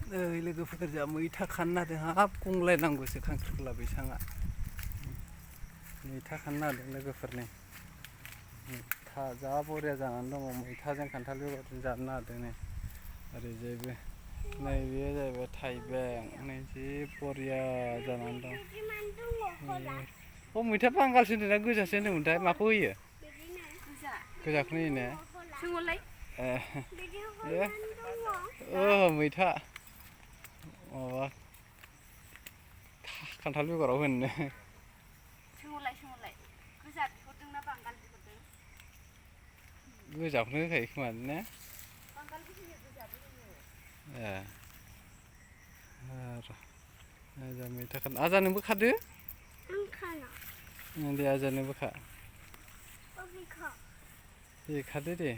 नै लोगोफोर जा मैथा खानो नागिरदों हाब गंलायनांगौसो खांख्रिखला बैसाङा मैथा खानो नागिरदों लोगोफोरनि मैथा जा बरिया जानानै दङ मैथाजों खान्थाल बेगरजों जानो नागिरदों नै ओरैजायबो नै बेयो जाहैबाय थाइबें नै जि बरिया जानानै दं अ मैथा बांगालसो होनदोंना गोजासो होनदोंमोनथाय माखौ होयो गोजाखौनो होयो ने मैथा माबा खान्थाल बेगराव होनो सोंहरलाय गोजा बिहरदोंना बांगाल बिहरदों गोजाखौनो होखायो खोमा ने बांगालबो होयो गोजाबो होयो र' मैथा खानो आजानोबो खादो आं खाला दे आजानोबो खा दे खादो दे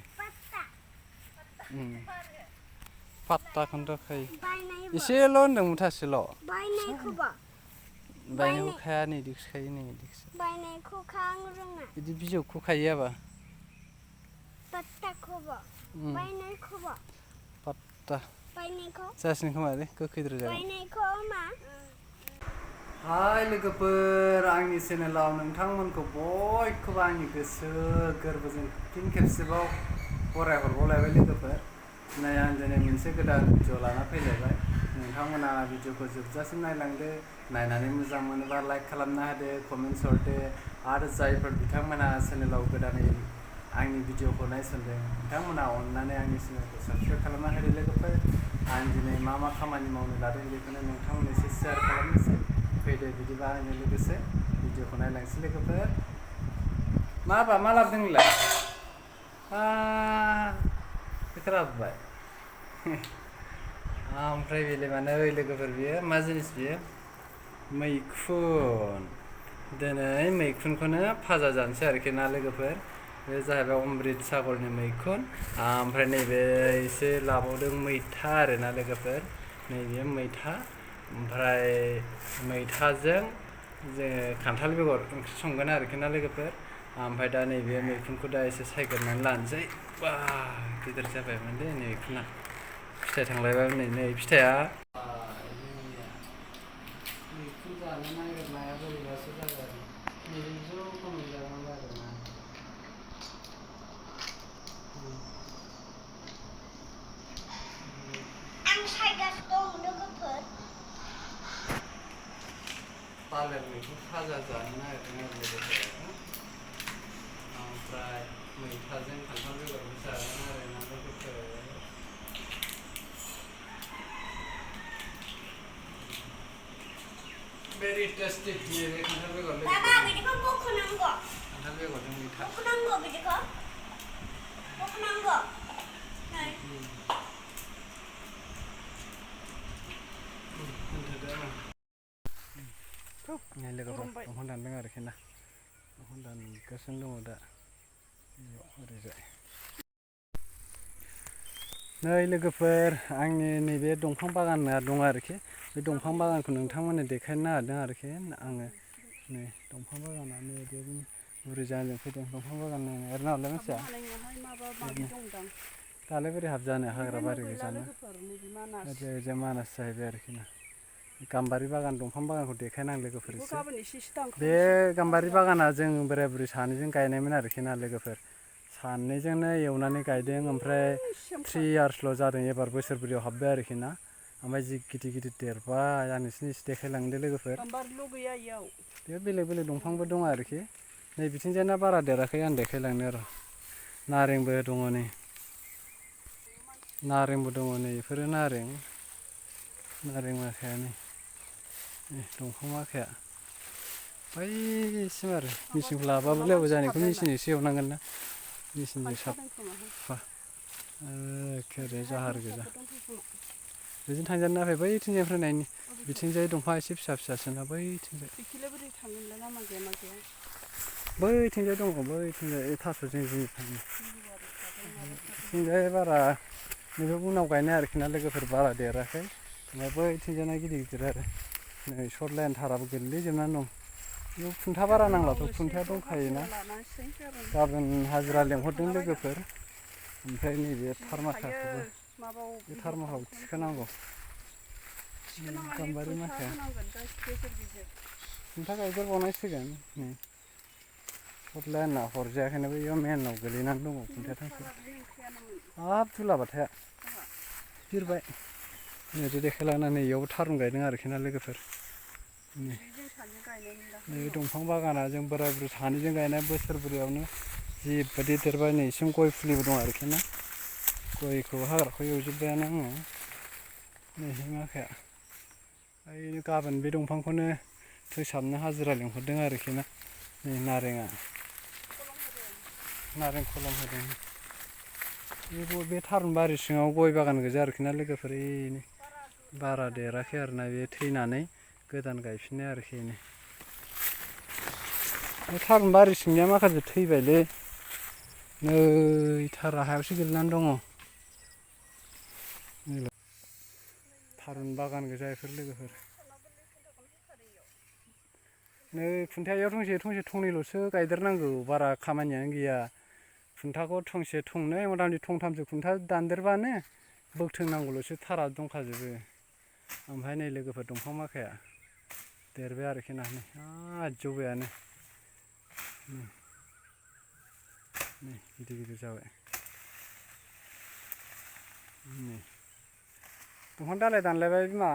पात्ताखौनोथ' खायो एसेल' होनदों मुथासेल' बायनायखौ खाया नै इदिखौसो खायो नै इदिखौसो बायनायखौ खा आं रोङा बिदि बिजौखौ खायो आबा पात्ताखौबो बायनायखौबो पात्ता बायनायखौ जासिगोन खोमा दे गोखैद्राय जागोन बायनायखौ मा हाय लोगोफोर आंनि चेनेलाव नोंथांमोनखौ बयखौबो आंनि गोसो गोरबोजों फिन खेबसेबाव बरायहरबावलायबाय लोगोफोर नै आं दिनै मोनसे गोदान भिडिअ लाना फैलायबाय नोंथांमोना भिडिअखौ जोबजासिम नायलांदो नायनानै मोजां मोनोबा लाइक खालामना होदो कमेन्ट्स हरदो आरो जायफोर बिथांमोना चेनेलाव गोदानै आंनि भिडिअखौ नायसनदों बिथांमोना अननानै आंनि चेनेलखौ साबस्क्राइब खालामना होदो लोगोफोर आं दिनै मा खामानि मावनो लादों बेखौनो नोंथांमोननो एसे शेयार खालामनोसै फैदो बिदिबा आंजों लोगोसे भिडिअखौ नायलांसै लोगोफोर मा लाबोदों नोंलाय बेखौ लाबोबाय ओमफ्राय बेलाय मानो ओइ लोगोफोर बियो मा जिनिस बियो मैखुन दिनै मैखुनखौनो फाजा जानोसै आरोखि ना लोगोफोर बे जाहैबाय अमृत सागरनि मैखुन ओमफ्राय नैबे एसे लाबावदों मैथा आरोना लोगोफोर नैबे मैथा ओमफ्राय मैथाजों जोङो खान्थाल बेगर ओंख्रि संगोन आरोखि ना लोगोफोर ओमफ्राय दा नैबे मैखुनखौ दा एसे सायग्रोनानै लानोसै बा गिदिर जाबायमोन दे मैखुना फिथाइ थांलायबाय नै फिथाइया मैखुन जानो नागिरनाया बोरैबासो जागोन नैजौ खमायजागोन आरोना आं सायगासिनो दं लोगोफोर थालिर मैखुन फाजा जानो नागिरदों आरो लोगोफोर ओमफ्राय मैथाजों खान्थाल बेगरबो जागोन आरोना लोगोफोर very tasty नैबे खान्थाल बेगर बाबा बिदिखौ बख'नांगौ खान्थाल बेगरजों मैथा बख'नांगौ बिदिखौ बख'नांगौ नै नै लोगोफोर दंफां दानदों आरोखि ना दंफां दानगासिनो दङ दा ओरैजाय नै लोगोफोर आंनि नैबे दंफां बागाना दं आरोखि बे दंफां बागानखौ नोंथांमोननो देखायनो नागिरदों आरोखि आङो नै दंफां बागाना नै बिदि बुरि जानो फैदों दंफां बागान नायनो आरो नालाय मानसिया दालाय बोरै हाबजानो हाग्रा बारि गोजानो ओरैजाय मानास जाहैबाय आरोखि ना गाम्बारि बागान दंफां बागानखौ देखायनां लोगोफोर एसे बे गाम्बारि बागाना जों बोराय बुरै सानैजों गायनायमोन आरोखि ना लोगोफोर सानैजोंनो एवनानै गायदों ओमफ्राय 3 इयार्सल' जादों एबार बोसोरब्रैयाव हाबबाय आरोखि ना ओमफ्राय जि गिदिर गिदिर देरबाय आं नोंसिनि एसे देखायलांदो लोगोफोर बे बेलेग बेलेग दंफांबो दं आरोखि नै बिथिंजायना बारा देराखै आं देखायलांनो र' नारेंबो दङ नै नारेंबो दङ नै बेफोरो नारें माखाया नै दंफां माखाया बैसिम आरो मेचिनखौ लाबाबो लायाबो जानायखौ मेचिनजोंसो एवनांगोन ना मेचिनजों साफा एखेबारे जाहार गोजा बिदिनो थांजानो ना बैथिंजायनिफ्राय नायनि बिथिंजाय दंफाङा एसे फिसा फिसासोना बैथिंजाय बैथिंजाय दङ बैथिंजाय थास' जिं जिं थाङो बिथिंजाय बारा नैबे उनाव गायनाय आरोखि ना लोगोफोर बारा देराखै ओमफ्राय बैथिंजायना गिदिर गिदिर आरो नै सर्ट लाइन थाराबो गोलैजोबनानै दं बेयाव खुन्था बारा नांलाथ' खुन्थाया दंखायोना गाबोन हाजिरा लेंहरदों लोगोफोर ओमफ्राय नैबे थार माखाखौबो बे थार माखाखौ थिखोनांगौ गाम्बारि माखाया होनांगोन गेजेर गेजेर खुन्था गायदेरबावनांसिगोन नै सदलाय आंना हरजायाखैनो बैयाव मेनाव गोलैनानै दङ खुन्थाया थांसै हाब दुलाबाथाया बिरबाय नै ओरै देखायलांनानै इयावबो थारुन गायदों आरोखि ना लोगोफोर नै दंफां बागाना जों बोराय बुरै सानैजों गायनाय बोसोरब्रैयावनो जिबायदि देरबाय नै इसिम गय फुलिबो दं आरोखि ना गयखौ हाग्राखौ एवजोब्बायानो आङो नै माखाया ओइ गाबोन बे दंफांखौनो फोसाबनो हाजिरा लिंहरदों आरोखि ना नै नारें खलम होदों बे थारुन बारि सिङाव गय बागान गोजा आरोखि ना लोगोफोर ओइनै बारा देराखै आरोना बे थैनानै गोदान गायफिननाय आरोखि नै बे थारुन बारि सिंनिया माखासे थैबायलै नै थारा हायावसो गोलैनानै दङ थारुन बागान गोजा बेफोर लोगोफोर नै खुन्थायाव थंसे थंनैल'सो गायदेरनांगौ बारा खामानियानो गैया खुन्थाखौ थंसे थंनै मथा मथि थंथामसो खुन्था दानदेरबानो बोगथोंनांगौल'सो थारा दंखाजोबो ओमफ्राय नै लोगोफोर दंफां माखाया देरबाय आरोखि ना नै जौबायानो नै गिदिर जाबाय नै दंफां दालाइ दानलायबाय बिमा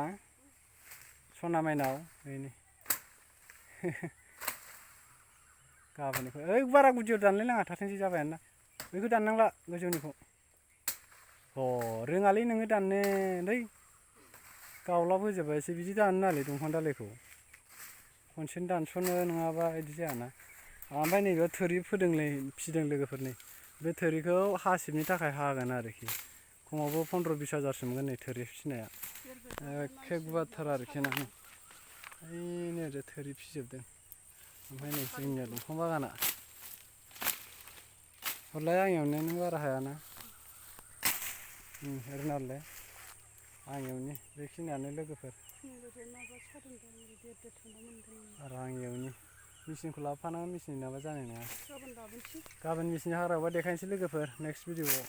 सना माइनाव ओइनै गाबोननिखौ ओइ बारा गुदियाव दानलायनाङा थाथोंसै जाबायानो बैखौ दाननांला गोजौनिखौ रोङालै नोङो दाननो नै गावलाब होजोब्बायसो बिदि दाननो नाङालै दंफां दालाइखौ खनसेनो दानस'नो नङाबा बिदि जायाना ओमफ्राय नैबेयाव थोरि फिदों लोगोफोर नै बे थोरिखौ हासिबनि थाखाय हागोन आरोखि खमावबो 15-20 हाजारसो मोनगोन नै थोरि फिनाया एखे गुवारथार आरोखि ना ओइनै ओरै थोरि फिजोबदों ओमफ्राय नै जोंनिया दंफां बागाना हरलाय आं एवनो नों बारा हायाना ओरैनो हरलाय आं एवनि बेखिनियानो लोगोफोर आरो आं एवनि मेचिनखौ लाबोफानांगोन मेचिन नङाबा जानाय नङा गाबोन मेचिन हाग्राबा देखायनोसै लोगोफोर नेक्स्ट भिडिअ'आव